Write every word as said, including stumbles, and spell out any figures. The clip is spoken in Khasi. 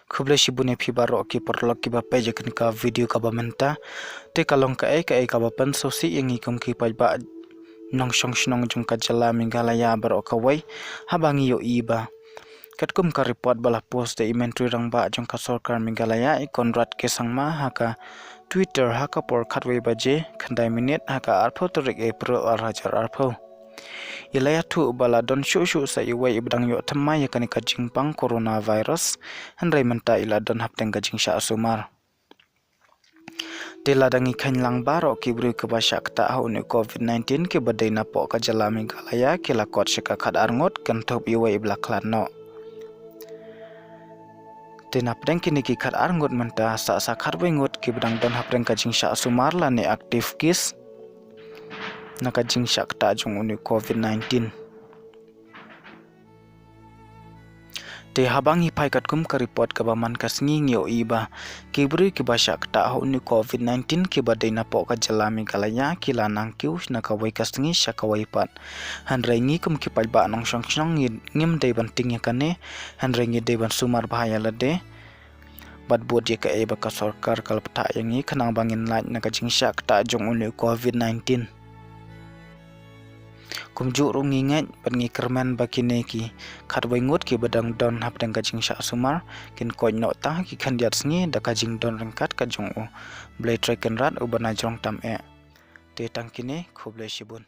Khublei shibun ïa phi baroh ki paralok kiba peit ïa kane ka video kaba mynta. Te ka long kaei kaei kaba pynsngewsih ïa ngi kum ki paidbah nongshong shnong jong ka jylla Meghalaya baroh kawei, haba ngi ïohi ba katkum ka report ba la post da i Myntri Rangbah jong ka sorkar Meghalaya, i Conrad K Sangma, ha ka Twitter ha ka por khatwei baje khyndai minit ha ka arphew tarik April ar hajar arphew. I la ïathuh ba la don shuh shuh sa iwei iba dang ïoh thymmai ïa kane ka jingpang coronavirus, hynrei mynta i la don hapdeng ka jingshah sumar. Te lada ngi kheiñ lang baroh ki briew kiba shah ktah ha une u covid nineteen kiba dei napoh ka jylla Meghalaya ki la kot sha ka khatar ngut, kynthup iwei iba la khlad noh. Te napdeng kine ki khatar ngut mynta, sa sa khatwei ngut kiba dang don hapdeng ka jingshah sumar lane active case na ka jingshah ktah jong une u covid nineteen. Te haba ngi phai katkum ka report kaba man ka sngi ngi ïohi ba ki briew kiba shah ktah ha une u covid nineteen kiba dei napoh ka jylla Meghalaya ki la nang kiew na kawei ka sngi sha kawei pat. Hynrei ngi kum ki paidbah nongshong shnong ngi, ngim dei ban tieng ïa kane, hynrei ngi dei ban sumar bha ïa lade bad bud ïa kaei ba ka sorkar ka la pynthah ïa ngi khnang ba ngin lait na ka jingshah ktah jong une u covid nineteen. Kumjuh ruh ngi ngeit bad ngi kyrmen ba kine ki khatwei ngut kiba dang don hapdeng ka jingshah sumar kin koit noh tang ki khyndiat sngi da ka jingdon ryngkat ka jong U Blei Trai Kynrad uba na jrong tam eh. Te tang kine, khublei shibun.